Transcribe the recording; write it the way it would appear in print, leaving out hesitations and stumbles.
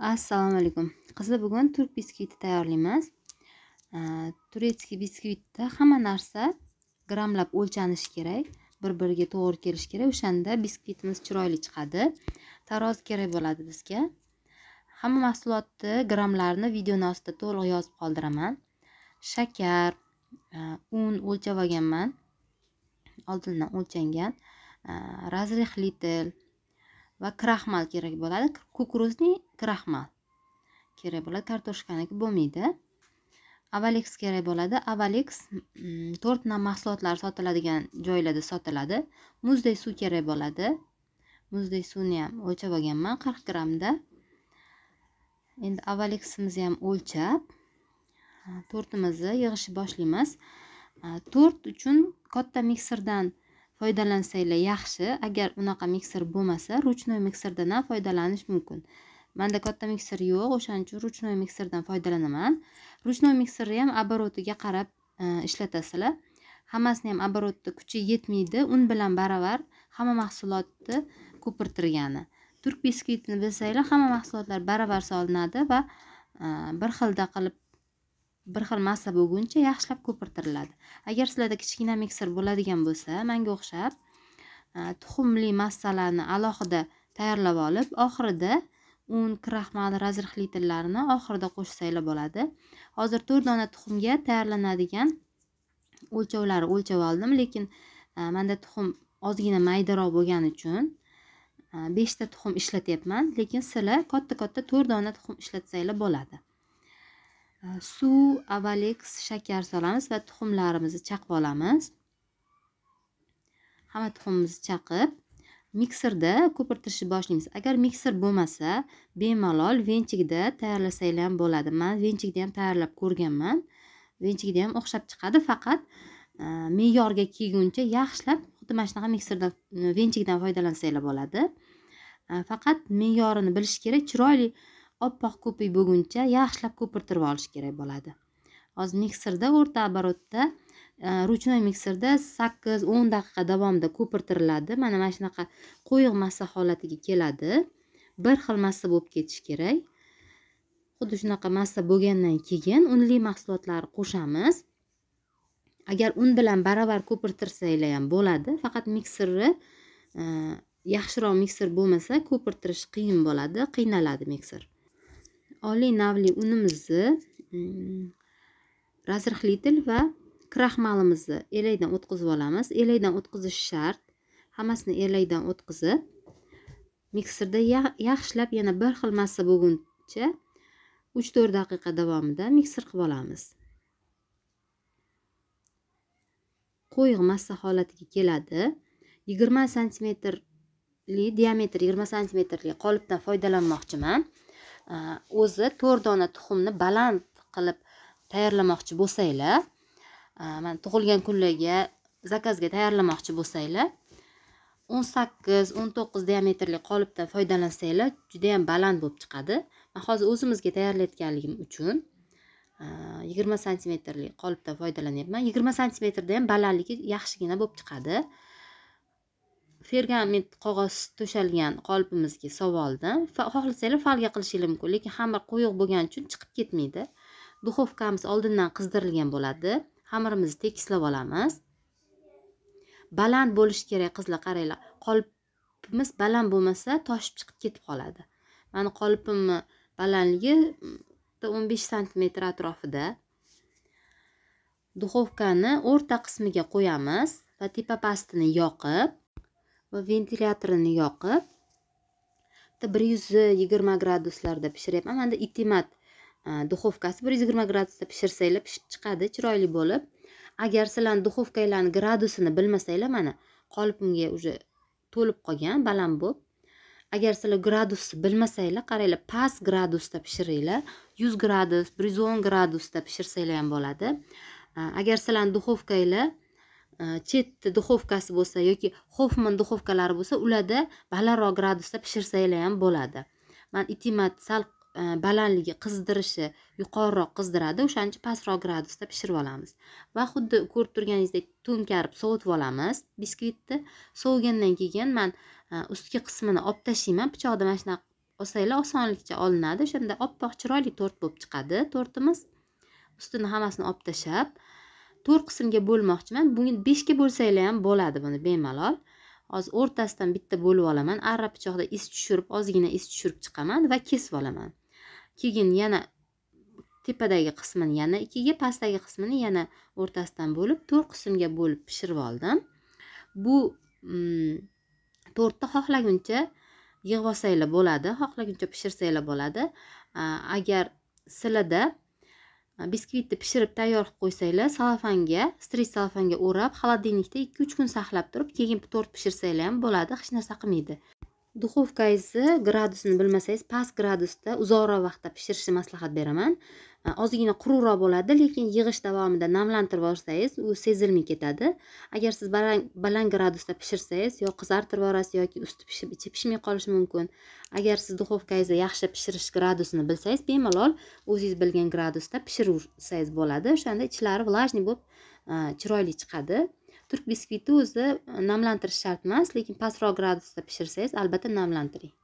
Assalomu alaykum. Qizlar, bugun turk biskviti tayyorlaymiz. Турецкий biskvitda hamma narsa grammlab o'lchanishi kerak, bir-biriga to'g'ri kelishi kerak. O'shanda biskvitimiz chiroyli chiqadi. Tarozi kerak bo'ladi bizga. Hamma mahsulotni grammlarini videoni ostida to'liq yozib qoldiraman. Shakar, un o'lchab olganman. Oldindan o'lchangan. Разрыхлитель va kraxmal kerak bo'ladi. Kukuruzniy kraxmal kerak bo'ladi. Kartoshkaniki bo'lmaydi. Avalix kerak bo'ladi. Avalix to'rt nam mahsulotlari sotiladigan joylarda sotiladi. Muzday suv kerak bo'ladi. Muzday suvni ham o'lchab olganman 40 grammda. Endi Avaliximizni ham o'lchab tortimizni yig'ishni boshlaymiz. Tort uchun katta mikserdan foydalansanglar yaxshi. Agar unaqa mikser bo'lmasa, ruchnoy mikserdan ham foydalanish mumkin. Menda katta mikser yo'q, o'shaning uchun ruchnoy mikserdan foydalanaman. Ruchnoy mikserni ham oborotiga qarab ishlatasizlar. Hammasini ham oborotni kuchi yetmaydi, un bilan baravar hamma mahsulotni ko'pirtirgani. Turk biskvitini bilsanglar, hamma mahsulotlar baravar solinadi va bir xilda qilib bir xil massa bo'lguncha yaxshilab ko'pirtiriladi. Agar sizlarda kichkina mikser bo'ladigan bo'lsa, menga o'xshab tuxumli massalarni alohida tayyorlab olib, oxirida un, kraxmal, разрыхлительlarni oxirida qo'shsanglar bo'ladi. Hozir 4 dona tuxumga tayyorlanadigan o'lchovlarni o'lchab oldim, lekin menda tuxum ozgina maydaroq bo'lgani uchun 5 ta tuxum ishlatyapman, lekin sizlar katta-katta 4 dona tuxum ishlatsanglar bo'ladi. Suv, Avalix, shakar solamiz va tuxumlarimizni chaqib olamiz. Hamma tuxumimizni chaqib, mikserda ko'pirtirishni boshlaymiz. Agar mikser bo'lmasa, bemalol venchikda tayyorlasanglar ham bo'ladi. Men venchikda ham tayyorlab ko'rganman. Venchikda ham o'xshab chiqadi, faqat me'yorga kelguncha yaxshilab xuddi mana shunaqa mikserdan, venchikdan foydalansanglar bo'ladi. Faqat me'yorini bilish kerak, chiroyli oppoq ko'pik bo'lguncha yaxshilab ko'pirtirib olish kerak bo'ladi. Hozir mikserda o'rta oborotda, ruchnoy mikserda 8-10 daqiqa davomida ko'pirtiriladi. Mana shunaqa qo'yiq massa holatiga keladi. Bir xil massa bo'lib ketishi kerak. Xuddi shunaqa massa bo'lgandan keyin unli mahsulotlarni qo'shamiz. Agar un bilan baravar ko'pirtirsanglar ham bo'ladi, faqat mikserni yaxshiroq mikser bo'lmasa ko'pirtirish qiyin bo'ladi, qiynaladi mikser. Oliy navli unimizni, разрыхлитель va kraxmalimizni elakdan o'tkazib olamiz. Elakdan o'tkazish shart. Hammasini elakdan o'tkazib, mikserda yaxshilab yana bir xil massa bo'lguncha 3-4 daqiqa davomida mikser qilib olamiz. Qo'yiq massa holatiga keladi. 20 santimetrli diametr 20 santimetrli qolipdan foydalanmoqchiman. O'zi 4 dona tuxumni baland qilib tayyorlamoqchi bo'lsanglar, mana tug'ilgan kunlarga zakazga tayyorlamoqchi bo'lsanglar, 18-19 diametrli qolipdan foydalansanglar juda ham baland bo'lib chiqadi. Men hozir o'zimizga tayyorlayotganligim uchun 20 santimetrli qolipdan foydalanyapman. 20 santimetrda ham balandligi yaxshigina bo'lib chiqadi. Pergament qog'oz to'shalgan qolipimizga solib oldim. Xohlasanglar folga qilishingiz mumkin, lekin xamir qo'yiq bo'lgani uchun chiqib ketmaydi. Duxovkamiz oldindan qizdirilgan bo'ladi. Xamirimizni tekislab olamiz. Baland bo'lishi kerak qizlar, qaranglar. Qolipimiz baland bo'lmasa toshib chiqib ketib qoladi. Meni qolipimni balandligi 15 santimetr atrofida. Duxovkani o'rta qismiga qo'yamiz va tepa pastini yoqib va ventilyatorini yoqib 120 graduslarda pishiryapman. Menda Itimat duxovkasi 120 gradusda pishirsanglar pishib chiqadi, chiroyli bo'lib. Agar sizlar duxovkanglarning gradusini bilmasanglar, mana qolipimga уже to'lib qolgan, baland bo'lib. Agar sizlar gradusni bilmasanglar, qaranglar, past gradusda pishiringlar. 100 gradus, 110 gradusda pishirsanglar ham bo'ladi. Agar sizlar duxovkanglar chet duxovkasi bo'lsa yoki Hoffman duxovkalari bo'lsa, ularda balandroq gradusda pishirsanglar ham bo'ladi. Men Itimat sal balandligi qizdirishi yuqoriroq qizdiradi, o'shaning uchun pastroq gradusda pishirib olamiz. Va xuddi ko'rib turganingizdek to'nkarib sovutib olamiz biskvitni. Sovigandan keyin men ustki qismini olib tashlayman, pichoqda mana shunaqa olsanglar osonlikcha olinadi. O'shanda oppoq chiroyli tort bo'lib chiqadi. Tortimiz ustini hammasini olib tashlab 4 qismga bo'lmoqchiman. Buni 5 ga bo'lsanglar ham bo'ladi, buni bemalol. Hozir o'rtasidan bitta bo'lib olaman. Arra pichoqda iz tushirib, ozgina iz tushirib chiqaman va kesib olaman. Keyin yana tepadagi qismini yana 2 ga, pastdagi qismini yana o'rtasidan bo'lib 4 qismga bo'lib pishirib oldim. Bu tortni xohlaguncha yig'ib olsanglar bo'ladi, xohlaguncha pishirsanglar bo'ladi. Agar sizlarda biskvitni pishirib tayyor qilib qo'ysanglar, salofanga, stress salofanga o'rab, xolodilnikda 2-3 kun saqlab turib, keyin tort pishirsanglar ham bo'ladi, hech narsa qilmaydi. Duxovkangizni gradusini bilmasangiz, past gradusda uzoqroq vaqtda pishirishni maslahat beraman. Ozgina quruqroq bo'ladi, lekin yig'ish davomida namlantirib olsangiz, u sezilmay ketadi. Agar siz baland gradusda pishirsangiz, yo qizartirib yuborasiz yoki usti pishib, ichi pishmay qolishi mumkin. Agar siz duxovkangizda yaxshi pishirish gradusini bilsangiz, bemalol o'zingiz bilgan gradusda pishirsangiz bo'ladi. O'shanda ichlari vlajniy bo'lib, chiroyli chiqadi. Turk biskviti o'zi namlantirish shart emas, lekin pastroq gradusda pishirsangiz albatta namlantiring.